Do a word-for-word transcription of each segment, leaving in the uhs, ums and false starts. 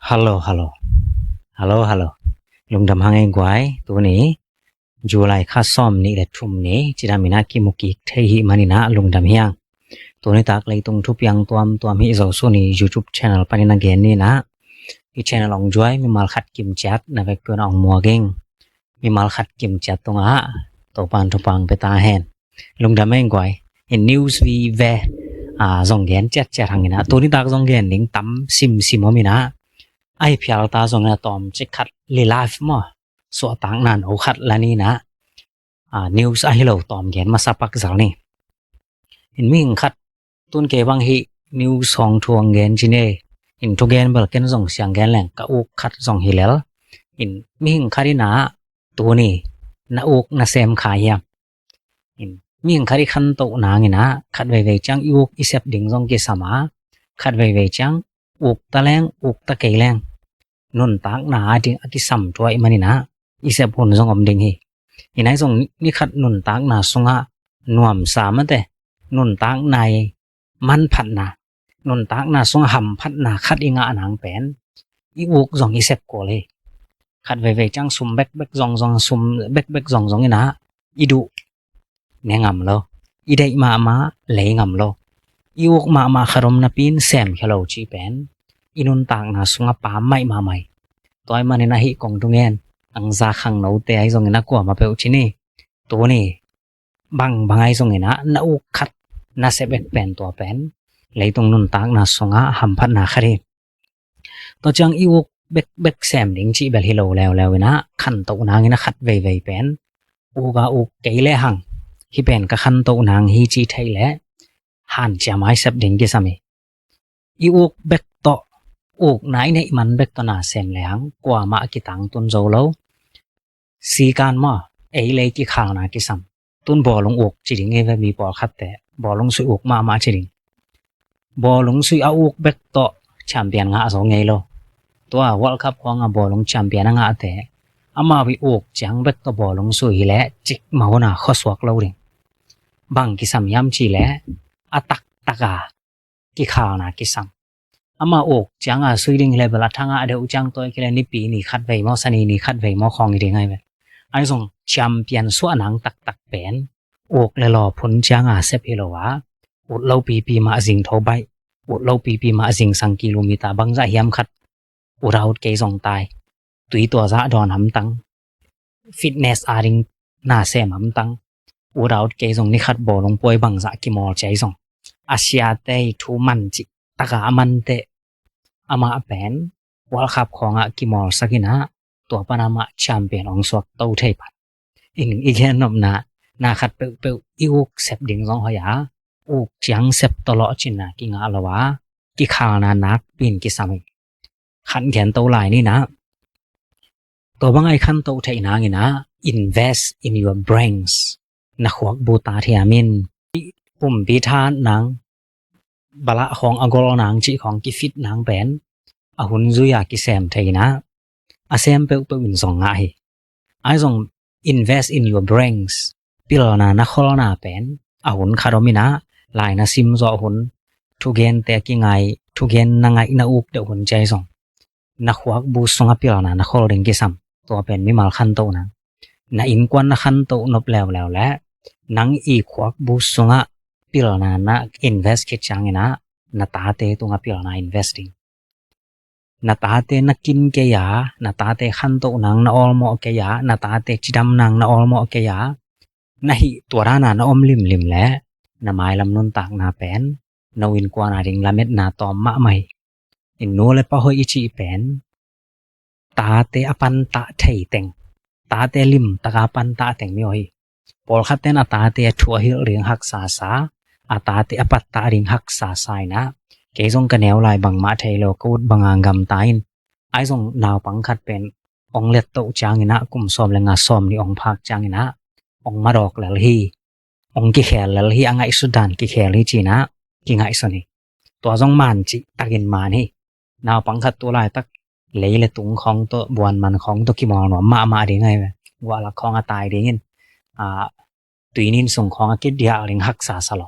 Hello, hello. Hello, hello. Lungdam hang ei guai, tuni July kha sawm nih le thum ni, cidam in ah kimu kik thei hi manin ah lungdam hi hang. Tuni tak leitung thupiang tuamtuam hih Zo Suni YouTube channel panin a gen ni in ah. Hih channel hong zuai mimal khat kimciat na vekpi un ah hong muak ing. Mimal khat kimciat tungah Topa'n thupha hong pia ta hen. Lungdam ei guai. In news vive, ah, zong gen ciatciat hang in ah. Tuni tak zong gen ding tam simsim om in ah. Ahi phial ta zong in ah tawmcik khat li live maw, suahtakna no khat la ni in ah. Ah, news ahi lo tawm gen masa pak zal ni. In mihing khat, tun kei bang hih news hong thu hong gen ci ni. In thugen bel ken zong siang gen leng ka uk khat zong hi lel. In mihing khat in ah tuni na uk na sem kha hiam? In mihing khat i khantoh nang in ah khat veivei ciang i uk i sep ding zong kisam a, khat veivei ciang uk ta leng uk ta kei leng nuntakna a ding a kisam tuah i manin ah i sep hun zong om ding hi. In ahi zong ni, ni khat nuntakna sungah nuamsa mate, nuntakna i manphatna, nuntakna sungah hamphatna khat i ngah nang pen i uk zong i sep kul hi. Khat veivei ciang sum bekbek zongzong, sum bekbek zongzong in ah i duh ne ngam lo, i deih mahmah lei ngam lo, i uk mahmah khat om napi in sem khia lo cih pen i nuntakna sungah pam maimah mai. Tua i manin ah hih kong thungen, ang za khangnote ahi zong in ah kuamah peuh ci ni. Tuni bangbang ahi zong in ah na uk khat na sep ek pen tua pen leitung nuntakna sungah hamphatna khat hi. Tua ciang i uk bekbek sem ding cih bel hi lo leuleu in ah khantoh nang in ah khat veivei pen uk a uk kei le hang, hih pen ka khantoh nang hi cih theih leh hanciam a i sep ding kisam hi. I uk bek tawh, ukna i neih man bek tawh na sem le hang kuamah a kitangtun zo lo. Sikan maw, ei le ei kikhalna kisam. Tun bawlung uk ci ding hi ve, mi pawlkhatte bawlung sui uk mahmah ci ding. Bawlung sui a uk bek tawh champion ngah zo ngei lo. Tua World Cup khawng a bawlung champion a ngahte amau i uk ciang bek tawh bawlung sui hi leh cikmah hun a khuasuak lo ding. Bang kisam hiam cih leh a taktak a kikhalna kisam. Amau uk ciang a sui ding hi leh bel a thangah a deuh ciang tua i kile nipi ni khat vei maw, sani ni khat vei maw khawng hi ding ahi ve. Ahi zong champion suah nang taktak pen uk le law phun ciang a sep hi lo a, ut lo pipi mah zing tho baih, ut lo pipi mah zingsang kilometer bangzah hiam khat ut a ut kei zong tai. Tui tua zah dawn hamtang, fitness a ding na sem hamtang, ut a ut kei zong ni khat bawlung puai bangzah kimawl ciai zong a siate i thu man cih taka a mante, amah pen World Cup khawngah kimawlsak in ah tua pan amah champion hong suak to thei pan. In i gen nopna, na khat peuhpeuh i uk sep ding zong hoih a, uk ciang sep tawh lawhcinna kingah lo a, kikhalna nakpi in kisam hi. Khan gen to lai ni in ah, tua bang a i khantoh theih nang in ah invest in your brains. Na khuakbu ta thiam in, pumpi tha nang, balah khawng a gol nang cih khawng kifit nang pen a hun zui a kisem thei in ah, a sem peuhpeuh in zong ngah hi. Ahi zong invest in your brains. Pilna na kholna pen a hun khat om in ah, lai na sim zawh hun, thugente a kingai, thugen na ngaih na uk deuh hun ciai zong na khuakbu sungah pilna na khol ding kisam. Tua pen mimal khantohna. Na innkuan na khantoh nop leuleu leh nang i khuakbu sungah pilna na invest khit ciangin ah na tate tungah pilna invest ding. Na tate na kin kei a, na tate khantoh nang na awlmawh kei a, na tate cidam nang na awlmawh kei a, na hih tua dana na om limlim leh na mailam nuntakna pen no innkuan a ding lametna tawm mahmah hi. In nu le pa hoih i cih pen tate a pantah thei teng, tate limtaka pantah teng mi aw hi. Pawlkhat ten a tate a thu a hilh ding haksa sa, a tate a pattah ding haksa sa in ah, kei zong ka neu lai bangmah thei lo, ka ut banga gamta in. Ahi zong naupang khat pen ong let toh ciangin ah, kum sawm le nga sawm nih ong phak ciangin ah ong madawk lel hi, ong kikhel lel hi, a ngaihsut dan kikhel hi ci-in ah kingaihsun hi. Tua zong man cih takin man hi. Naupang khat tu laitak lei le tung khawng tawh, buan man khawng tawh kimawl nuam mahmah ding ahi ve. Guahlak khawng a tai dingin, a, tuinin sung khawng a kidiah ding haksa sa lo.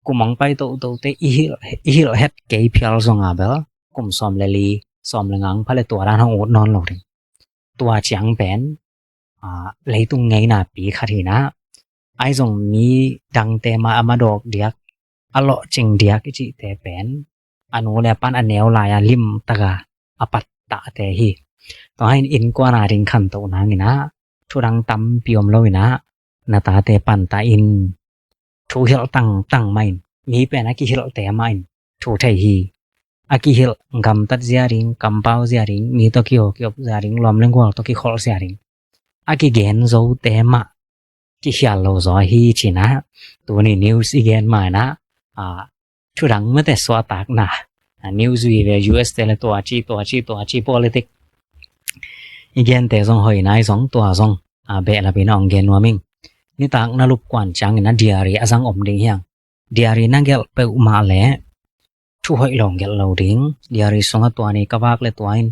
Kum ong pai tohtohte i hilh, i hilh het kei phial zong a bel kum sawm le li, Sawm le nga hong pha le tua dan hong ut nawn lo ding. Tua ciang pen, aa, leitung ngeina pi khat hi in ah, ahi zong mi dangte mah a madawk diak, a lawhcing diak i cihte pen a nu le a pa'n a neu lai-a limtak a a pattahte hi. Tua hi in innkuan a ding khantoh nang in ah, thu dang tampi om lo in ah, na tate pantah in, thu hilh tangtang mah in, mi pen a kihilhte mah in thu thei hi. A kihilh gamtat zia ding, kampau zia ding, mi tawh kiho kiop zia ding, lawm le gual tawh kikholh zia ding, a kigen zote mah kikhial lo zaw hi ci in ah, tuni news i gen ma in ah, aa, thu dang mate suahtakna, aa, news vive, U S te le tua ci, tua ci, tua ci, politics i gente zong hoih nai zong, tua zong, aa, behlap in hong gen nuam ing. Nitak na lup kuan ciangin ah diary a zang om ding hi hang. Diary na gelh peuhmah le thu hoih lo gelh lo ding. Diary sungah tua ni ka vak le tua in,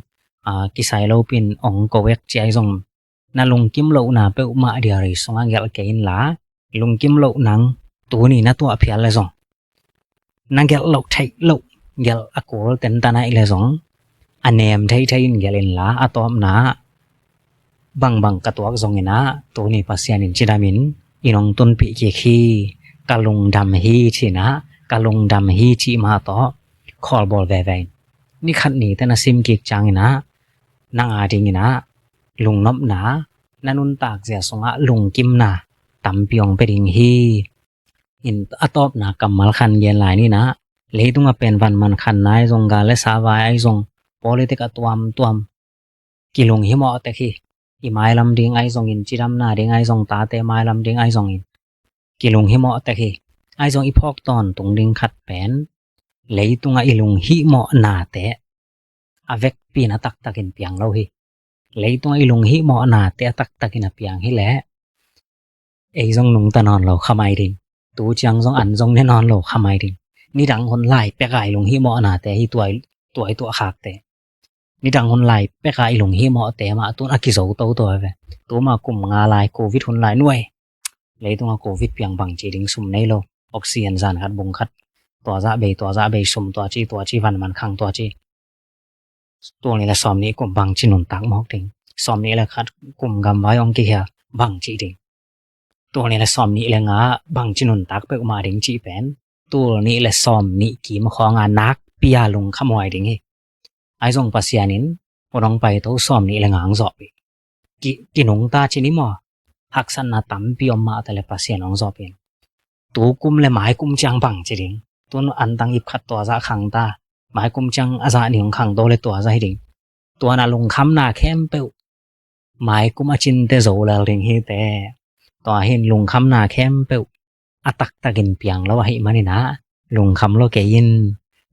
aa, kisai lopin hong ko vek ci ahi zong, na lungkim lohna peuhmah diary sungah gelh kei inla, lungkim loh nang tuni na tuah phial le zong, na gelh loh theih loh gelh a kul tentan ahih le zong, a nem theithei in gelh inla, a tawpna bangbang ka tuak zong in ah, tuni Pasian in cidam in in hong tunpih kik hi, ka lungdam hi ci in ah, ka lungdam hi cih mah tawh khawlbawl veve in. Ni khat ni teh na sim kik ciangin ah, nang a dingin ah lungnopna, na nuntak zia sungah lungkimna tampi hong pia ding hi. In a tawpna kammal khat gen lai ni in ah, leitung a pen van man khan nai zong, gal le sa vai ahi zong, politics a tuamtuam, kilunghimawh tek hi. I mailam ding ahi zongin, cidamna ding ahi zong, tate mailam ding ahi zongin, kilunghimawh tek hi. Ahi zong i phawk tawntung ding khat pen, leitungah i lunghihmawhnate a vekpi in a taktakin piang lo hi. Leitungah i lunghihmawhnate a taktakin a piang hi leh, ei zong nungta nawn lo kha mai ding. Tu ciang zong an zong ne nawn lo kha mai ding. Nidang hun lai pek a i lunghihmawhnate hi, tua i, tua i tuahkhakte. Nidang hun lai pek a i lunghihmawhte mah tun a kizo toto ve. Tuma kum nga lai, covid hun lai nuai. Leitungah covid piang bangci ding, sum nei lo. Oxygen zan khat bung khat. Tua zah bei, tua zah bei, sum tua ci, tua ci, van man khang tua ci. Tul nih le sawm nih kum bangci nuntak mawk ding. Sawm nih le khat kum gamvai hong kihel bangci ding. Tul nih le sawm nih le nga bangci nuntak peuhmah ding cih pen, tul nih le sawm nih kim khawng a nakpi a lungkhamhuai ding hi. Ahi zong Pasian in hun hong paito sawm nih le nga hong zawhpih. Ki, kinungta ci ni maw? Haksatna tampi om mah ta le Pasian hong zawhpih in. Tu kum le mai kum ciang bangci ding. Tun antang ip khat tua zah khang ta. Mai kum ciang a zah nih hong khangto le tua zah hi ding. Tua in ah lungkhamna khempeuh mai kum a cinte zo lel ding hi teh. Tua hi in lungkhamna khempeuh a taktakin piang lo ahih manin ah, lungkham lo kei in,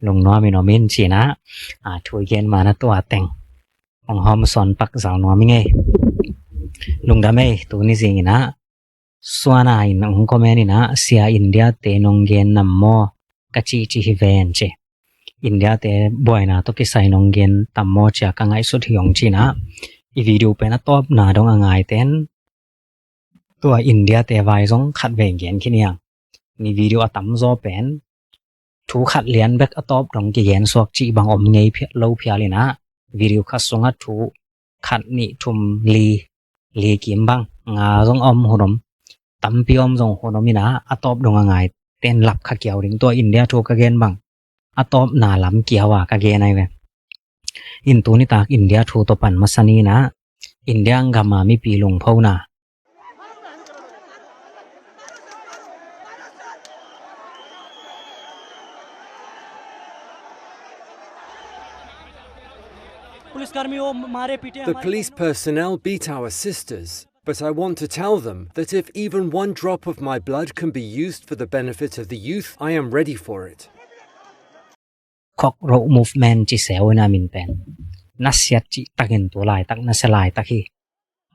lungnuamin om in ci in ah, a, thu i gen ma in ah tua teng hong hawmsawn pak zal nuam ing ei. Lungdam ei, tuni zing in ah Suana in hong comment in ah, Sia, India-te nong gen nam maw ka cihcih hi ven ci. India-te buaina tawh kisai nong gen tam maw cia ka ngaihsut hi hong ci in ah, i video pen a tawpna dong a ngaite in tua India-te vai zong khatvei gen khin hi hang. Ni video a tamzaw pen thu khat lian bek a tawp dong kigen suak cih bang om ngei phial, lo phial in ah, video khat sungah thu khat, nih, thum, li, li kim bang, nga zong a om hun om, tampi a om zong hun om in ah, a tawp dong a ngaite in lap kha kiau ding. Tua India thu ka gen bang a tawpna lam kiau a ka gen ahi ve. In tuni tak India thu tawh pan masa ni in ah, India gam a mipi lungphona. पुलिसकर्मी वो मारे पीटे The हमारे police बहनों को। Personnel beat our sisters, but I want to tell them that if even one drop of my blood can be used for the benefit of the youth, I am ready for it. Cockroach Movement ci seuin a min pen, nasiat cihtakin tu laitak nasia laitak hi.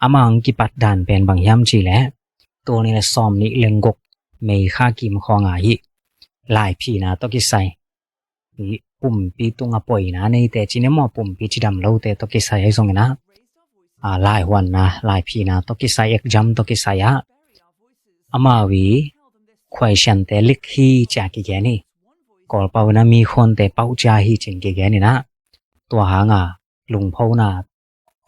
Amah hong kipat dan pen bang hiam cih leh, tul nih le sawm nih le guk May kha kim khawng a hih laiphina tawh kisai, hih pumpi tungah poina neite ci ni maw, pumpi cidam lote tawh kisai ahi zongin ah, a, laihuanna, laiphina tawh kisai, exam tawh kisai ah, amau i khuaisiante lik hi ci a kigen hi. Kawlpau in ah mikhuante pauh cia hi ci in kigen in ah, tua hanga lungphona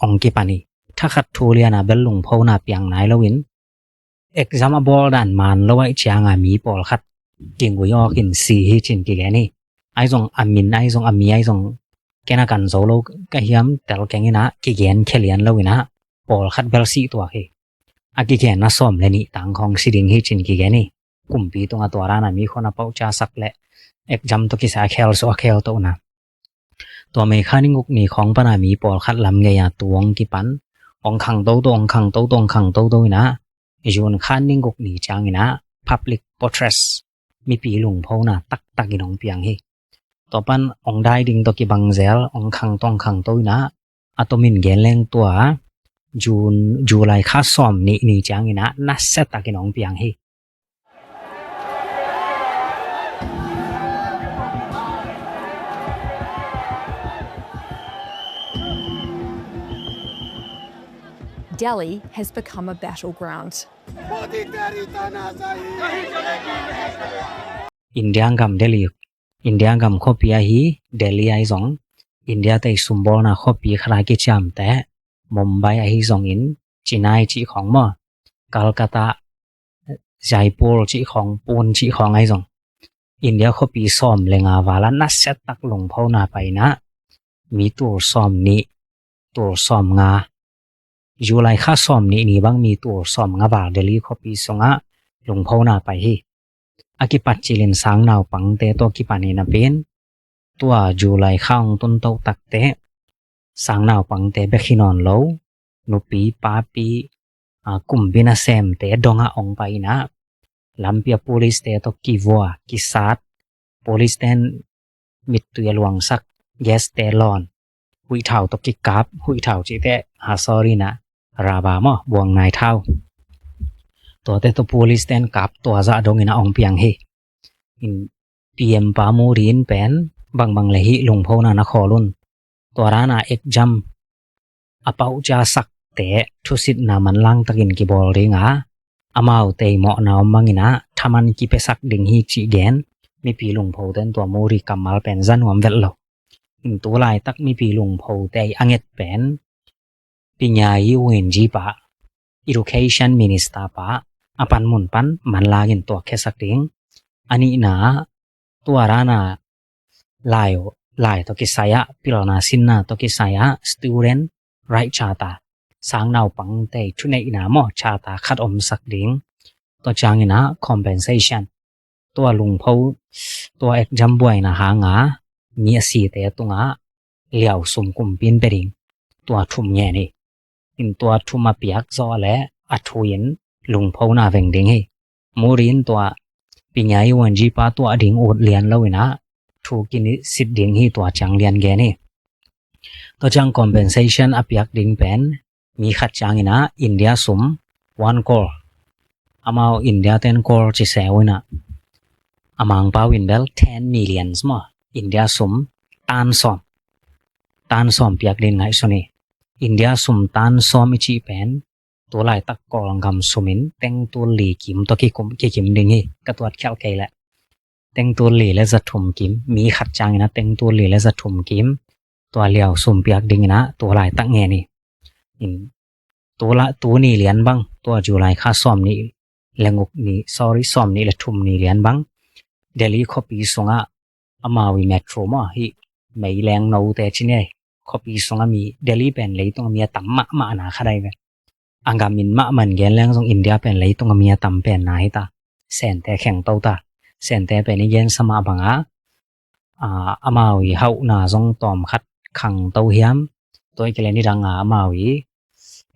ong kipan hi. Thakhat thu liana bel lungphona piang nai loin, exam a bawl dan man lo ahih cianga mi pawlkhat kingui awkin si hi cin kigen hi. Ahi zong a min ahi zong a mi ahi zong ken a kan zo lo ka hiam tel keng inah kigen khia lian lo inah pawlkhat bel sih tuak hi. A kigen na sawm le nih tang khawng si ding hi cin kigen hi. Kumpi tunga tua dana mi khawng a pauh ciasak le exam tawh kisai a khel suah a khel tohna. Tua May kha ni guk ni khawng pana mi pawlkhat lam gei-a tu ong kipan, ong khang toto, ong khang toto, ong khang toto inah, June kha ni guk ni ciang inah public protest, mipi lungphona taktak in ong piang hi. Tua pan ong dai ding tawh kibang zel, ong khang to, ong khang to inah, a tomin gen leng tua June, July kha sawm nih ni ciang inah nasia takin ong piang hi. Delhi has become a battleground. India gam Delhi, India gam khuapi ahi Delhi ahi zong, India tei sumbawlna khuapi khat a kiciamteh, Mumbai ahi zongin, Chennai cih khawng maw, Calcutta, Jaipur cih khawng, Pune cih khawng ahi zong, India khuapi sawm le nga vala nasia tak lungphona pai inah, mi tul sawm nih, tul sawm nga, July kha sawm nih ni bang mi tul sawm nga val Delhi khuapi sungah lungphona pai hi. A kipat cilin sang naupangte tawh kipan hi napi-in, tua July kha ong tun toh takte sang naupangte bek hi nawn lo, nupi, papi, a, kumpi nasemte dongah ong pai inah, lampi a police-te tawh kivua, kisat, police-ten mittui a luangsak, gas-te lawn, huih thau tawh kikap, huih thau cihte, ha, sorry na, raba maw, buang nai thau. Tuate tawh police-ten kap, tua zah dong inah ong piang hi. In P M pa Modi in pen bangbang le hih lungphona na khawl un. Tua dana exam a pauh ciasakte thusitna manlang takin kibawl dinga, amau tei mawhna om mang inah thaman kipiasak ding hi cih gen, mipi lungphoten tua Modi kammal pen za nuam velh lo. In tu laitak mipi lungphote a nget pen Pinyayi Wenji pa, Education Minister pa, a panmun pan manlangin tuakkhiasak ding. A nihna, tua dana lai, lai tawh kisai-ah, pilna sinna tawh kisai-ah, Student Right Charter, sang naupangte thuneihna maw, charter khat omsak ding. Tua ciang inah compensation, tua lungpho, tua exam buaina hanga mi a site tungah liausum kumpi in pia ding. Tua thum ngen hi. In tua thum a piak zawh le a thu in lungphona veng ding hi. Modi in tua Pinyayi Wenji pa tua ding ut lian lo inah thu kisit ding hi, tua ciang lian gen hi. Tua ciang compensation a piak ding pen mi khat ciang inah India sum one crore. Amau India ten crore ci se uh inah, a Mangpau in bel ten millions maw, India sum tan sawm, tan sawm piak ding ngaihsun hi. India sum tan sawm i cih pen tu laitak Kawlgam sumin teng tul li kim tawh kikum, kikim ding hi, ka tuat khialh kei leh. Teng tul li le za thum kim, mi khat ciang inah teng tul li le za thum kim, tua liausum piak ding inah tu laitak ngen hi. In tu la, tu ni lian bang, tua July kha sawm nih le guk ni, sorry, sawm nih le thum ni lian bang, Delhi khuapi sungah amau i metro maw, hih meileng note ci ni ei, khuapi sungah mi, Delhi pen leitung a mi a tam mahmahna khat ahi ve. A gamin mahmah in gen leng zong India pen leitung a mi a tam penna hi ta. Sente kheng to ta. Sente pen i gensa mah banga, a, amau i hauhna zong tawm khat khang to hiam, tua i kile nidanga amau i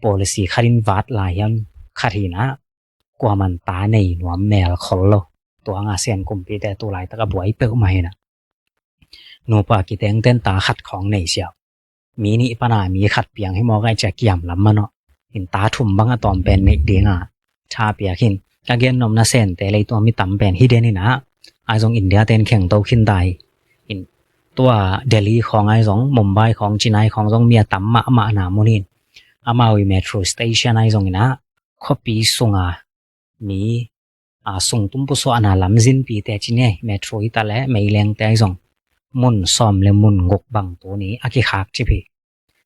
policy khat in vat lai hiam, khat hi inah, kuaman ta nei nuam mel khol lo. Tua nga Sen kumpite tu laitak a buai peuhmah hi inah, nupa kitengten ta khat khawng nei siau. Mi nih pana mi khat piang hi mawk ahih ciang kiam lam manawh. In ta thum bang a tawm pen neih dinga tha piak hi. Ka gen nopna Sente leitung a mi tam pen hi den inah, ahi zong India ten kheng to khin ta hi. In tua Delhi khawng ahi zong, Mumbai khawng, Chennai khawng zong mi a tam mahmahna mun hi. Amau i metro station ahi zong inah khuapi sunga mi, a, sungtum pusuahna lamzinpite ci ni ei, metro hi ta le meilengte ahi zong, mun sawm le mun guk bang tuni a kikhak cip hi.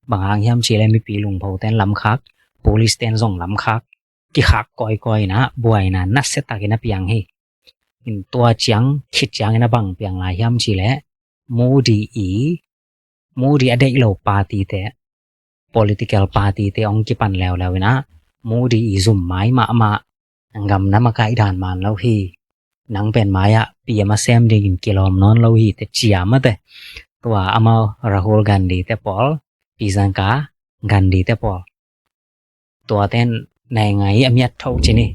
Bang hang hiam cih leh mipi lungphote'n lamkhak, policete'n zong lamkhak, kikhak kawikawi in ah buaina nasia takin a piang hi. In tua ciang khit ciangin a bang piang lai hiam cih leh Modi i, Modi a deih lo partyte, political partyte hong kipan leuleu in ah Modi i zum mai mahmah, gam na makaih dan man lo hi, nang pen mai-ah P M a sem dingin kilawm nawn lo hi, te ciam a te. Tua amau Rahul Gandhi te pawl, Priyanka Gandhi te pawl, tuate'n nai ngai a miat tho cin hi.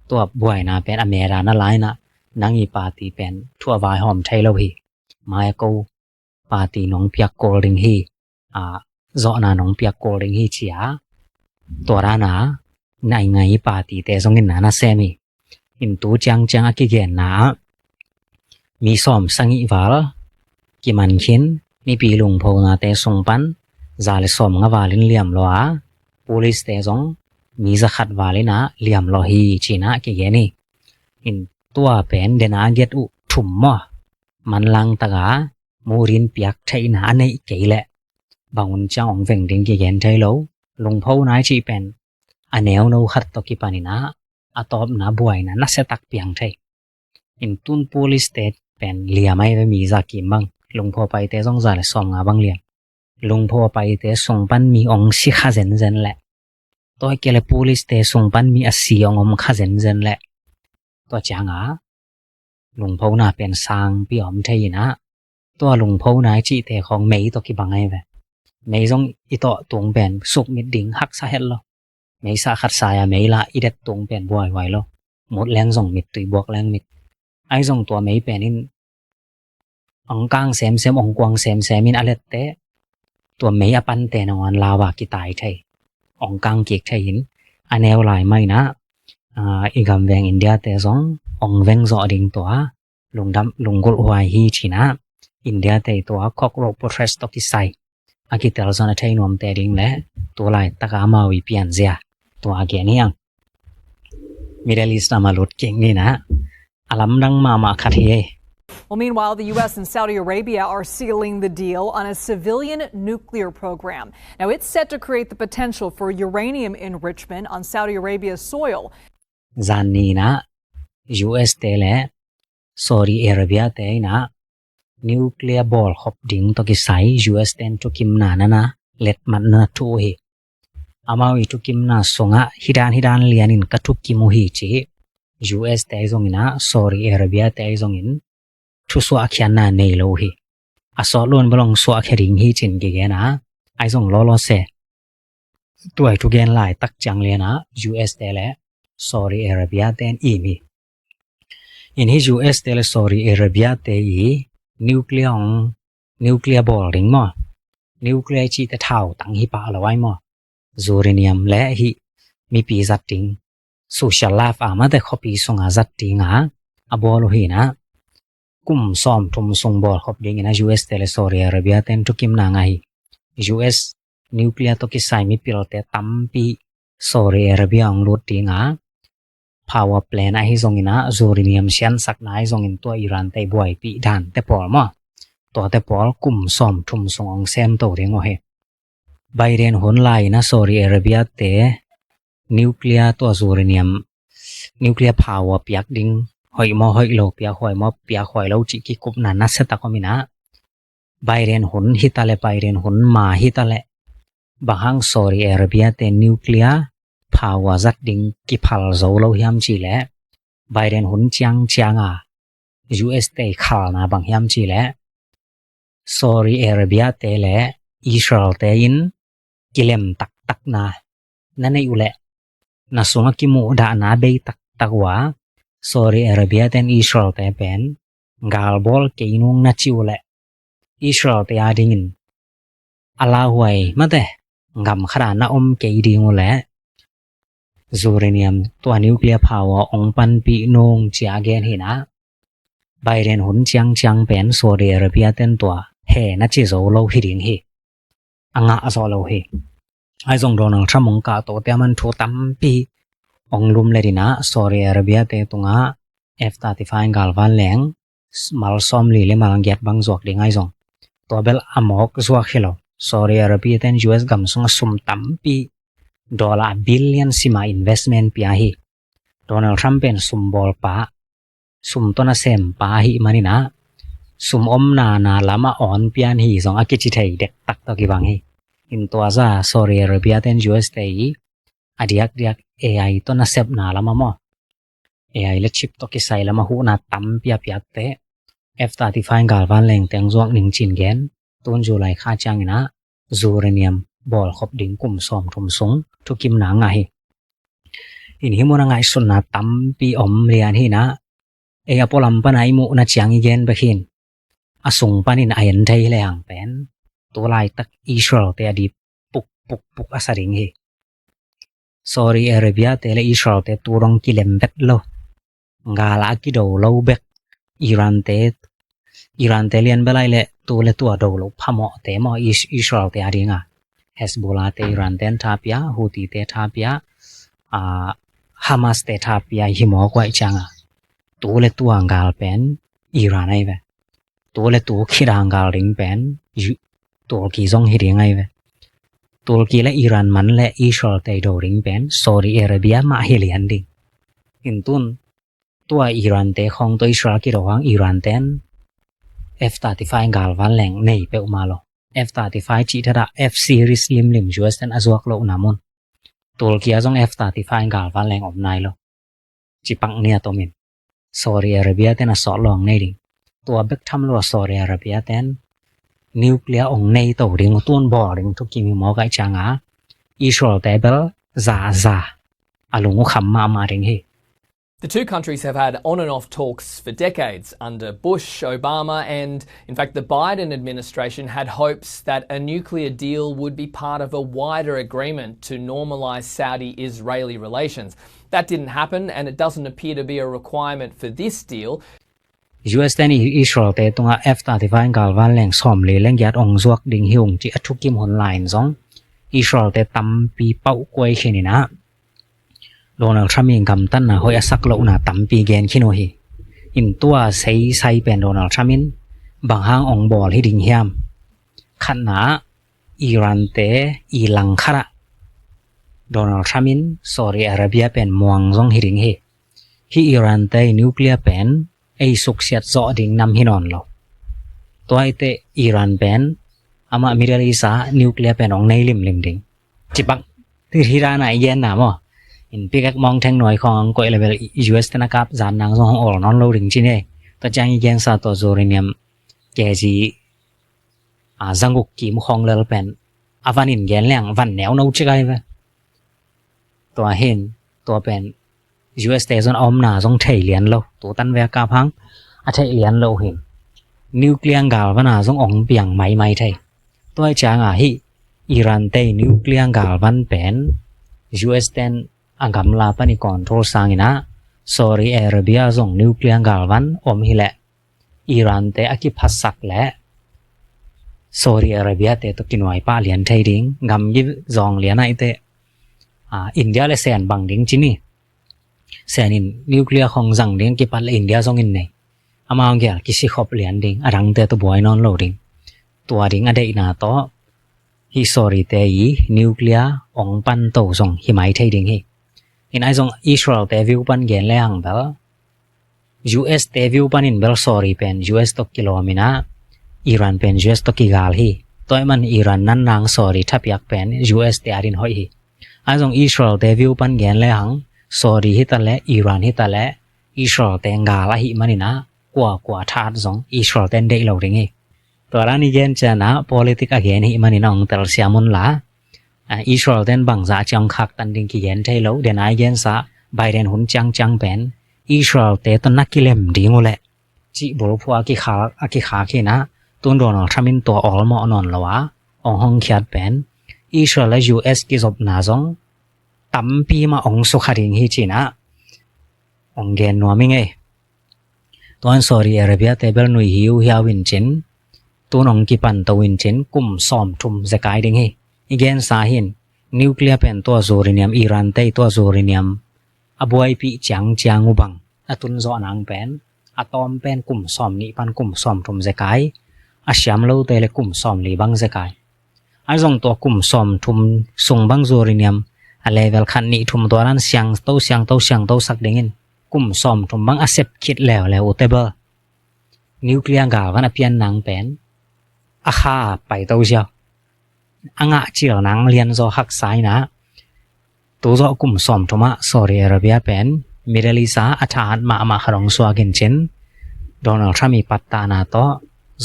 Tua buaina pen a medan a lai in ah nang i party pen thu a vaihawm thei lo hi, mai-ah ko party nong piak kul ding hi, a, zawhna nong piak kul ding hi, ci a, tua dan a nai ngai partyte zongin na na sem hi. In tu ciangciang a kigenna ah mi sawm sagih val kiman khin, mipi lungphonate sung pan za le sawm nga valin liam lua a, policete zong mi za khat valin ah liam lua hi, ci-in ah kigen hi. In tua pen dena giat uh thum maw, manlang taka Modi in piak theihna a neih kei leh bang hun ciang hong veng ding kigen thei lo. Lungpho nai cih pen a neuno khat tawh kipan in ah a tawpna buaina nasia tak piang thei. In tun policete pen liam ahi ve, mi za kim bang, lungpho a paite zong za le sawm nga bang liam. Lungpho a paite sung pan mi hong si kha zenzen leh, tua hi kei leh policete sung pan mi a si hong om kha zenzen leh, tua ciang a lungphona pen sangpi a om thei in ah, tua lungphona i cihte khawng mei tawh kibang ahi ve. Mei zong i tawh tung pen sukmit ding haksa het lo. Mei sah khat sa-a mei lah i det tung pen buaihuai lo. Mut leng zong mit, tui buak leng mit. Ahi zong tua mei pen in hong kang semsem, hong kuang semsem in a lette, tua mei a pante nangawn lau a kitai thei, hong kang kik thei in, a neu lai mah in ah, a, i gam veng India-te zong hong veng zawh ding tua lungdam, lunggulh huai hi, ci-in ah India-te tua Cockroach Protest tawh kisai a kitel zong a thei nuamte ding leh tu laitak a amau i pianzia tua a gen hi hang. Middle East lam a lut kik ni in ah, a lamdang mahmah khat hi. Well, meanwhile, the U S and Saudi Arabia are sealing the deal on a civilian nuclear program. Now, it's set to create the potential for uranium enrichment on Saudi Arabia's soil. Zan ni in ah U S-te le Saudi Arabia-te in ah nuclear bawlkhop ding tawh kisai U S-te'n thukimna na na letmat na na thu uh hi. Amau i thukimna sungah hih dan hih dan lianin ka thukim uh hi, ci U S-te ahi zongin ah Saudi Arabia-te ahi zongin thusuahkhiatna nei lo uh hi. A sawt lo-in bel hong suahkhia ding hi, ci-in kigen a, ahi zong lawlaw se, tua i thugen laitak ciang lian ah U S-te le Saudi Arabia-te'n im hi. In hih U S-te le Saudi Arabia-te i nuclear hong, nuclear bawl ding maw, nuclear i cihte thautang hi pah lo ai maw, uranium le hih mipi zat ding, social life a mate khuapi sunga zat dinga a bawl uh hi in ah, kum sawmthum sung bawlkhop dingin ah U S-te le Saudi Arabia-te'n thukimna ngah hi. U S nuclear tawh kisai mipilte tampi Saudi Arabia hong lut dinga, power plant ahi zongin ah uranium siansakna ahi zongin tua Iran-te buaipih dante pawl maw, tuate pawl kum sawmthum sung hong semto ding uh hi. Biden hun lai-in ah Saudi Arabia-te nuclear, tua uranium, nuclear power piak ding hoih maw hoih lo, piak huai maw piak huai lo cih kikupna nasia tak om in ah, Biden hun hi ta leh, Biden hun ma hi ta leh, bang hang Saudi Arabia-te nuclear power zat ding kiphal zo lo hiam cih leh, Biden hun ciangciang a U S-te khalna bang hiam cih leh, Saudi Arabia-te le Israel-te in kilem taktakna na neih uh leh, na sungah kimuhdahna bei taktak uh a, Saudi Arabia-te'n Israel-te pen galbawl kei nung na cih uh leh, Israel-te adingin a lauhuai mate gam khat a na om kei ding uh leh, uranium, tua nuclear power hong panpih nung, ci-a gen hi in ah, Biden hun ciangciang pen Saudi Arabia-te'n tua he na ci zo lo hi ding hi. A ngah zawh lo hi. Ahi zong Donald Trump hong kahtote a man thu tampi hong lumlet in ah Saudi Arabia-te tungah F thirty-five galvan leng mal sawmli le mal giat bang zuak ding ahi zong, Tua bel a mawk zuak hi lo. Saudi Arabia ten U S gam sungah sum tampi, dollar a billion sima investment pia hi. Donald Trump pen sum bawlpa, sum tawh nasem pa ahih manin ah, sum omna na lamah awn pian hi zong a kici thei dektak tawh kibang hi. In tua zah Saudi Arabia ten U S te i a diakdiak A I tawh nasepna lamah maw, A I le chip tawh kisai lamah huhna tampi a piakte, F thirty-five galvan leng teng zuak ning cin gen, tun July kha ciangin ah uranium bawlkhop ding kum sawmthum sung thukimna ngah hi. In hih mun ah ngaihsutna tampi om lian hi in ah, ei a pualam pan a i muhna ciang i gen bek hi in, a sung panin a en thei lehang pen tu laitak Israel te a dip puk puk puk a sa ding hi. Saudi Arabia te le Israel te tu dong kilem vet lo, gal a kido lo bek. Iran te, Iran te lian bel ai le tu le tua do lo phamawh te maw, Is- Israel te a ding a, Hezbollah te Iran ten tha pia, Houthi te tha pia, a, Hamas te tha pia hi mawk uh ai ciang a, tu le tua gal pen Iran ai ve. Tu le tu khit a gal ding pen Turkey zong hi ding ai ve. Turkey le Iran man le Israel te do ding pen Saudi Arabia mah hi lian ding. In tun tua Iran te khawng tawh Israel kido hang Iran ten F thirty-five galvan leng nei peuhmah lo. F thirty-five cih thadah F series limlim U S ten a zuak lohna mun, Turkey ah zong F thirty-five galvan leng om nai lo. Cipak nia tomin Saudi Arabia ten a sawt lawng nei ding. Tua bek tham lo a Saudi Arabia ten nuclear ong nei to ding, tun bawl ding thukim hi mawk ai ciang a, Israel te bel za za a lung uh kham mahmah ding hi. The two countries have had on and off talks for decades under Bush, Obama, and in fact the Biden administration had hopes that a nuclear deal would be part of a wider agreement to normalise Saudi-Israeli relations. That didn't happen, and it doesn't appear to be a requirement for this deal. U S ten Israel te tungah F thirty-five galvan leng sawmli leng giat ong zuak ding hi ung ci a thukim hun lai in zong Israel te tampi pauh kuai khin in ah, Donald Trump in gamtatna hoih a sak lohna tampi gen khin uh hi. In tua seisai pen Donald Trump in bang hang ong bawl hi ding hiam? Khatna ah Iran te i langkhat ah Donald Trump in Saudi Arabia pen muang zong hi ding hi. Hih Iran te nuclear pen ei suksiat zawh ding nam hi nawn lo. Tua hi teh Iran pen amah Middle East ah nuclear pen ong nei limlim ding. Cipak ti hi dan a i genna maw? In pikek mawng theng nuai khawng ang koih le bel U S ten a kap zan nang zong hong awl nawn lo ding ci ni. Tua ciang i gensa tua uranium K G a zanguk kim khawng lel pen a van in gen leng van neu no cik ai ve. Tua hin tua pen U S te zon a omna zong thei lian lo, tu tan ve a kap hang a thei lian lo hin nuclear galvan a zong ong piang maimai thei. Tua ciang a hih Iran te nuclear galvan pen U S ten a gamla pan i control sangin ah Saudi Arabia zong nuclear galvan om hi leh Iran te a kiphatsak leh Saudi Arabia te tawh kinuai pah lian thei ding. Gam gi zawng lian ai teh India le Sen bang ding ci ni. Sen in nuclear khawng zang ding kipat le India zong in nei. Amau gel kisikhop lian ding, a dangte tawh buai nawn lo ding. Tua ding a deihna tawh hih Saudi te i nuclear ong pan to zong hi mai thei ding hi. In ai zong Israel te view pan gen le hang bel U S te view panin bel Saudi pen U S tawh kilawm in ah Iran pen U S tawh kigal hi. Tua ahih man Iran nan nang Saudi thapiak pen U S te adin hoih hi. Ai zong Israel te view pan gen le hang Saudi hi ta leh Iran hi ta leh Israel te gal ahih manin ah kua kua that zong Israel ten deih lo ding hi. Tua dan i gen ciang ah politic a gen ahih manin ah ong telsiam un la. Israel ten bangzah ciang khaktan ding kigen thei lo. Den a i gensa Biden hun ciangciang pen Israel te tawh na kilem ding uh leh cih bulphuh a kikhak, a kikhak hi in ah tun Donald Trump in tua awlmawh nawn lo a ong hong khiat pen Israel le U S kizopna zong tampi mah ong sukha ding hi ci in ah ong gen nuam hi ngei. Tuan Saudi Arabia te bel nui hiuhiau in cin, tun ong kipan to in cin kum sawmthum zekai ding hi. I gensa hin nuclear pen tua uranium, Iran te tua uranium a buaipih ciangciang uh bang a tun zawh nang pen a tawm pen kum sawmnih pan kum sawmthum zekai. a siam lote le kum sawmli bang zekai. Ahi zong tua kum sawmthum sung bang zuri niam, a level khat nih thum tua dan siangto siangto siangto sak dingin kum sawmthum bang a sep khit leuleu uh tebel nuclear galvan a pian nang pen a kha paito ziau. A ngah cil nang lianzaw haksa inah, tu zawh kum sawmthum ah Saudi Arabia pen Middle East ah a thahat mahmah khat hong suak in cin, Donald Trump i pattahna tawh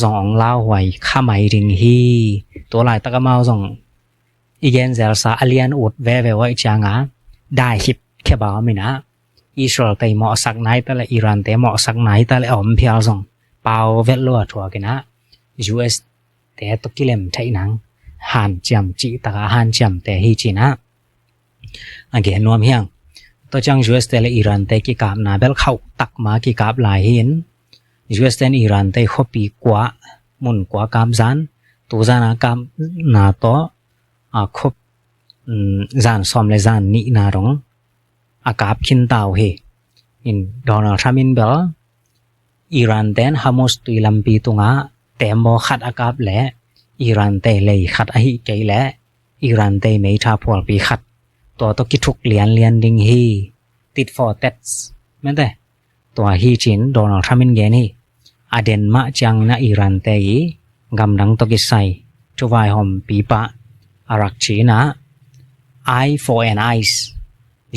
zong hong lauhuai khamai ding hi. Tua laitak amau zong i genzelsa a lian ut veve uh ahih cianga dai hip khebau minah Israel tei mawhsak nai ta le Iran te mawhsak nai ta le a om phial zong pau velh lo a thuak inah U S te tawh kilem theih nang hanciam cih taka hanciamte hi cinah a gen nuam hiang. Tua ciang U S te le Iran te kikapna bel khauh takma kikap lai hi in, U S te in Iran te khuapi kua, mun kua kap zan, tu zana kapna tawh a khup, um, zan sawm le zan nihna dong a kap khinta uh hi. In Donald Trump in bel Iran ten Hormuz tui lampi tungah tembaw khat a kap le Iran te lei khat ahih kei le Iran te meitha phualpi khat tua tawh kithuk lianlian ding hi. Tit for tat mete tua hi cin Donald Trump in gen hi. A den mah ciangin a Iran te i gamdang tawh kisai thuvaihawm pipa a rak cinah eye for an eyes.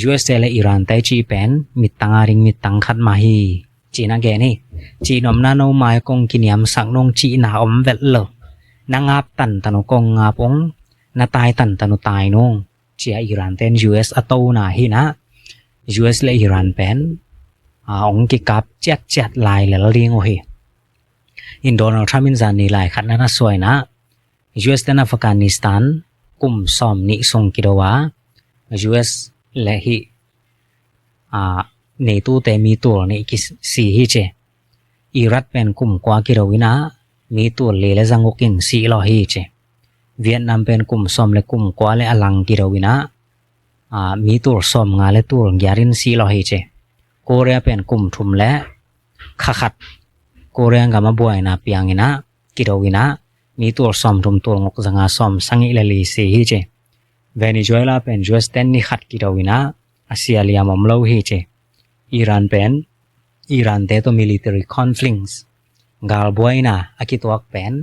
U S te le Iran te cih pen mittang a ding mittang khat mah hi cinah gen hi. Cihnopna no mai kong kiniamsak nung cihna om velh lo. Na ngap tantan uh kong ngap ung, na tai tantan uh tai nung cia Iran ten U S a tona hinah U S le Iran pen a hong kikap ciatciat lai lel ding uh hi. In Donald Trump in zan ni lai khat na na suainah U S ten Afghanistan kum sawm nih sung kido a U S le hih a neitute mi tul nih kisi hi ci. Iraq pen kum kua kido inah mi tul li le zanguk in sih law hi ci. Vietnam pen kum sawm le kum kua le a lang kido inah a mi tul sawm nga le tul giat in sih law hi ci. Korea pen kum thum le kha khat Korea gam a buaina piang inah kido inah mi tul sawm thum tul nguk zanga sawm sangih le li si hi ci. Venezuela pen U S ten ni khat kido inah a sia liam om lo hi ci. Iran pen Iran te tawh military conflicts galbuaina a kituak pen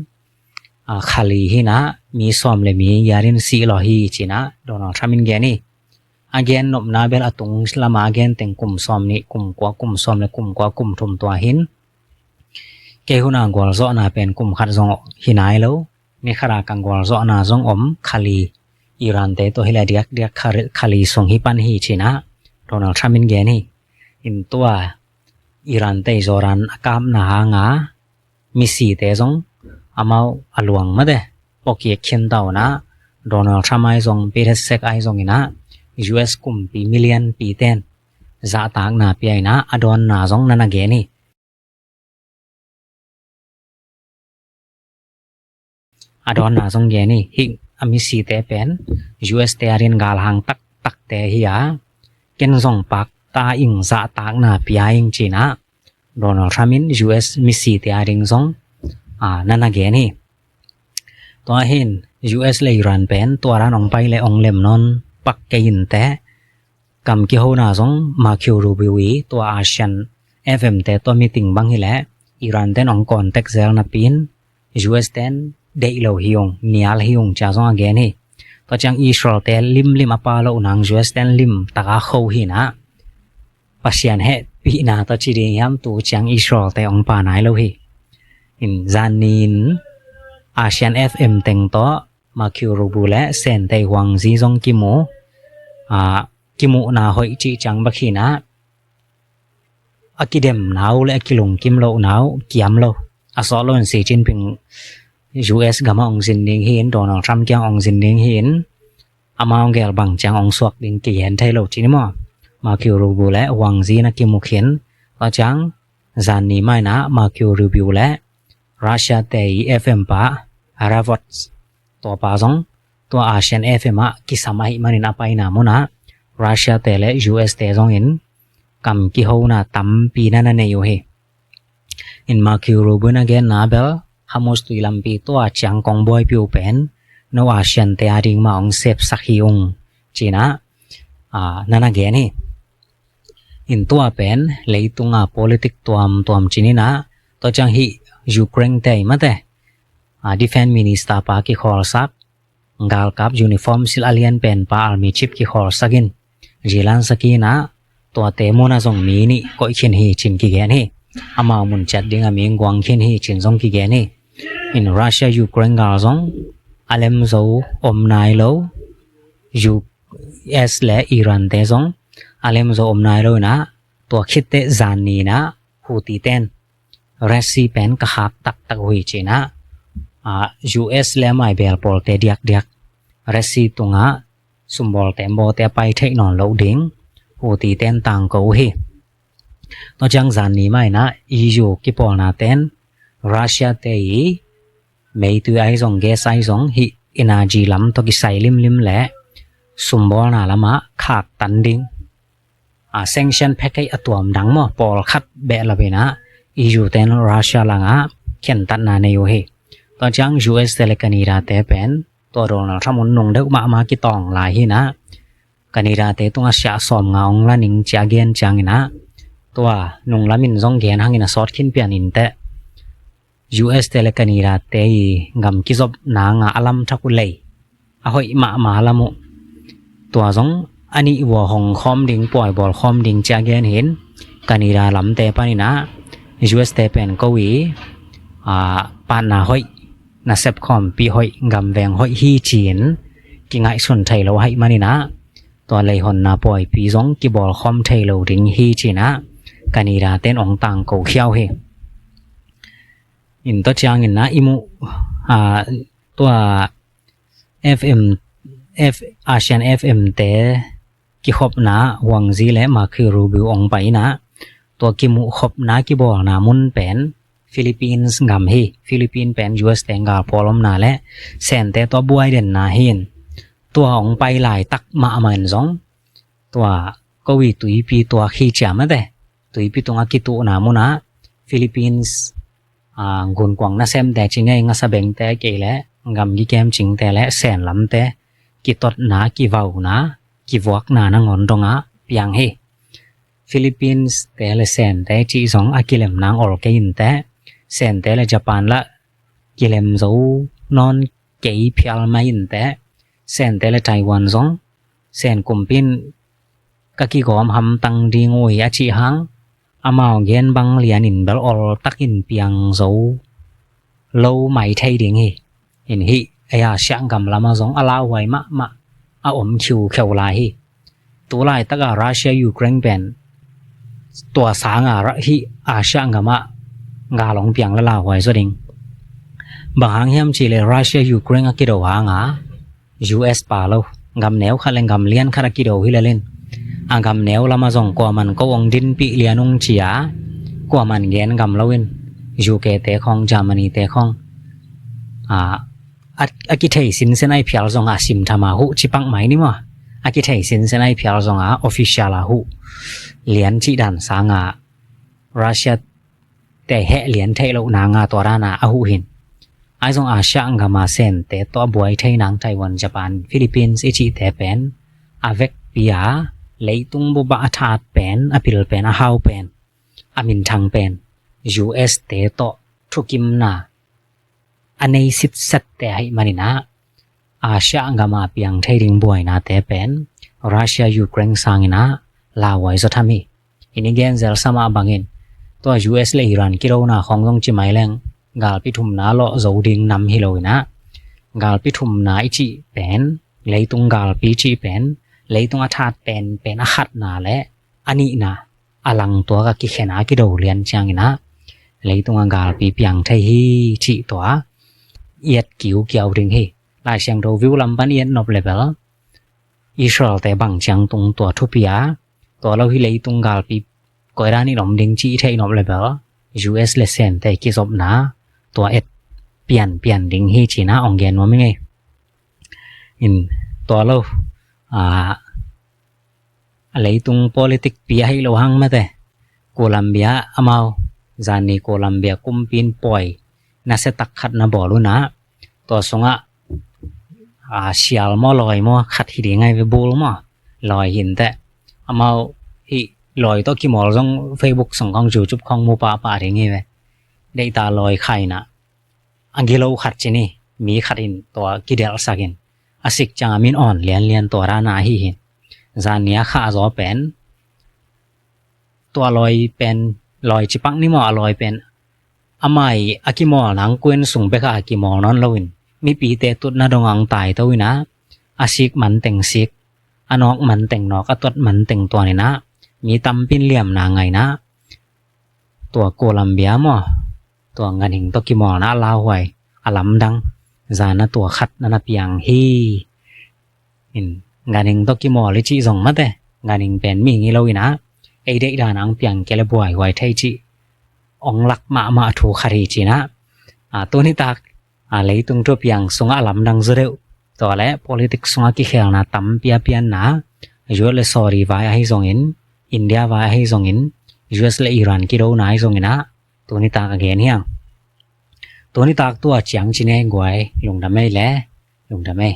a khali hinah mi sawm le mi giat in sih law hi cinah Donald Trump in gen hi. A gen nopna bel a tung lama a gen teng kum sawm nih kum kua kum sawm le kum kua kum thum tua hin. Kei huna gualzawhna pen kum khat zong hi nai lo. Ni khata ka gualzawhna zong om khali Iran te tawh hi le diakdiak khali sung hi pan hi cinah Donald Trump in gen hi. In tua Iran te Jordan a kapna hanga misite zong amau a luang mate pawkik khinta unah Donald Trump ai zong Pete Sek ai zong inah U S kumpi million piten zahtakna pia inah a dawnna zong na na gen hi. A dawnna zong gen hi. Hih a misite pen U S te a rin galhang taktakte hi a, ken zong pakta ing zahtakna pia ing cinah Donald Trump in U S misite a ding zong a na na gen hi. Tua hin U S le Iran pen tua dan ong pai le ong lem nawn pak kei inteh. Kam kihona zong Marco Rubio i tua ASEAN F M te tua meeting bang hileh Iran ten ong contact zel napi in U S ten deih lo hi ung, nial hi ung cia zong a gen hi. Tua ciang Israel te limlim a pa loh nang U S ten lim taka kho hinah Pasian hehpihna tawh ci ding hiam tu ciang Israel te ong pa nai lo hi. In zan ni in ASEAN F M teng tawh Marco Rubio le Sentei Huangzi zong kimu, a, kimuhna hoih cih ciang bek hinah a kidemna uh le a kilungkim lohna uh kiam lo. A sawt lo in Xi Jinping U S gam ah ong zin ding hi in, Donald Trump kiang ong zin ding hi in, amau gel bang ciang ong suak ding kigen thei lo cih ni maw. Marco Rubio le Huangzi na kimu khin. Tua ciang zan ni mah inah Marco Rubio le Russia te i F M pa Haravod tua pa zong tua ASEAN F M ah kisam ahih manin a paina munah Russia te le U S te zongin kam kihona tampi na na nei uh hi. In Marco Rubio na genna bel Hormuz tui lampi tua ciang kong buaipi uh pen no ASEAN te a ding mah hong sepsak hi ung, ci-in ah, a, na na gen hi. In tua pen leitung a politic tuamtuam cih in ah, tua ciang hih Ukraine te i mate, a, defense minister pa kikhawlsak, galkap uniform silh a lian pen pa army chief kikhawlsak in, Zelensky in ah tuate mun ah zong mi nih koih khin hi, ci-in kigen hi. Amau mun ciat ding a mi guang khin hi, ci-in zong kigen hi. In Russia Ukraine gal zong a lem zo om nai lo, U S le Iran te zong a lem zo om nai lo in ah, tua khit teh zan ni in ah Houthi ten Red Sea pen ka khak taktak uh hi, ci-in ah, a, U S le amah i belpawlte diakdiak Red Sea tungah sumbawl tembaw te a pai theih nawn loh ding Houthi ten tangko uh hi. Tua ciang zan ni mah in ah E U kipawlna ten Russia te i meitui ahi zong, gas ahi zong, hih energy lam tawh kisai limlim le sumbawlna lamah khaktan ding, a, sanction package a tuam dang maw, pawlkhat behlap in ah E U ten Russia langah khentatna nei uh hi. Tua ciang U S te le Canada te pen tua Donald Trump hun nung deuh mahmah kitawng lai hi in ah, Canada te tungah siah sawmnga hong la ning ci-a gen ciangin ah, tua nunglam in zong gen hangin a sawt khin pian in teh, U S te le Canada te i gam kizopna nga a lam thak uh lei a hoih mahmah lam uh, tua zong a nih vua hong khawm ding, puaibawl khawm ding ci-a gen hi in, Canada lamte panin ah U S te pen ko i, a, partner hoih, nasep khawmpi hoih, gamveng hoih hi, ci-in kingaihsun thei lo ahih manin ah, tua leihonna pawipi zong kibawlkhawm thei lo ding hi, ci-in ah Canada ten hong tangko khia uh hi. In tua ciangin ah i muh, a, tua F M, F, ASEAN F M te kikhopna Wang Yi le Marco Rubio hong pai in ah, tua kimuhkhopna kibawlna mun pen Philippines gam hi. Philippines pen U S te galpawl omna le Sente tua buai denna hi in, tua hong pai laitak mahmah in zong tua ko i tuipi tua khi ciam ate, tuipi tungah kituhna munah Philippines, a, gunkuang nasemte ci ngei, ngasa bengte kei le gamgi kemcingte le Sen lamte kitotna, kivauna, kivuakna nangawn dongah piang hi. Philippines te le Sente cih zong a kilem nang ol kei in teh, Sente le Japan lah kilem zo nawn kei phial mai in teh, Sente le Taiwan zong Sen kumpi in ka kigawm hamtang ding uh hi a cih hang, amau gen bang lianin bel ol takin piang zo lo mai thei ding hi. In hih ei Asia gam lamah zong a lauhuai mahmah a om khiukheu lai hi. Tu laitaka Russia Ukraine pen tua sanga hih Asia gamah gal hong piang le lauhuai zaw ding. Bang hang hiam cihleh Russia Ukraine a kido hanga U S pa lo, gam neu khat le gam lian khat a kido hi lel in, a gam neu lamah zong kuaman ko hong dinpih lian ung cia, kuaman gen gam lo in, U K te khawng, Germany te khawng, a, a, a kithei sinsen ahi phial zonga, a simthama huh ci pak mai ni maw, a kithei sinsen ahi phial zonga official a huh lian cih dan sanga Russia te heh lian theih loh nanga tua dana a huh hin. Ahi zong Asia gama Sente tawh a buai thei nang Taiwan, Japan, Philippines i cihte pen a vekpi a, leitung bupah a that pen, a pil pen, a hau pen, a minthang pen U S te tawh thukimna a nei sitsette ahih manin ah, Asia gama piang thei ding buainate pen Russia Ukraine sangin ah lauhuai zaw tham hi. In i gen zel sa mah bangin, tua U S le Iran kidona khawng zong ci mai leng, galpi thumna lawh zo ding nam hi lo in ah, galpi thumna i cih pen, leitung galpi cih pen, leitung a that pen, pen a khatna le a nihna a langtuak a kikhen a kido lian ciangin ah, leitung a galpi piang thei hi cih tua i et kiukiau ding hi. Lai Siangtho view lam pan i et nop le bel, Israel te bang ciang tung tua thupi a, tua lo hi leitung galpi koi dan in om ding cih i theih nop le bel, U S le Sente kizopna tua et pianpian ding hi cih na ong gen nuam hi ngei. In tua lo, a, a leitung politic pi ahih lo hang mate, Colombia amau, zani Colombia kumpi in pawi nasia tak khat na bawl un ah, tua sungah, a, sial maw, lawi maw, khat hi ding ahi ve, bul maw, lawi hi inteh. Amau hih lawi tawh kimawl zong Facebook sung khawng, YouTube khawng mu pahpah ding hi ve. Deihta lawi khat in ah, a gilo khat ci ni, mi khat in tua kidelhsak in, a sik ciang a min awn lianlian, tua dan ahi hi. Zan ni a khahzaw pen, tua lawi pen, lawi ci pak ni maw, a lawi pen, a mai a kimawl nang, kuen sung bek a kimawl nawn lo in, mipite tutna dong a hong taito in ah, a sik man teng sik, a nawk man teng nawk, a tuat man teng tuan in ah, mi tampi in liamna ngah in ah, tua Colombia maw, tua ganhing tawh kimawlna a lauhuai, a lamdang, zan a tua khat na na piang hi. In, ganhing tawh kimawl i cih zong mate, ganhing pen mihing hi lo in ah, ei deih dan a hong piang kei leh buaihuai thei cih, hong lak mahmah thu khat hi ci in ah. A, tuni tak, a, leitung thu piang sungah a lamdang zaw deuh, tua leh politics sungah kikhelna tampi a pianna, U S le Saudi vai ahi zongin, India vai ahi zongin, U S le Iran kidona ahi zongin ah, tuni tak a gen hi hang. Tuni tak tua ciang ci ni ei guai, lungdam ei le, lungdam ei.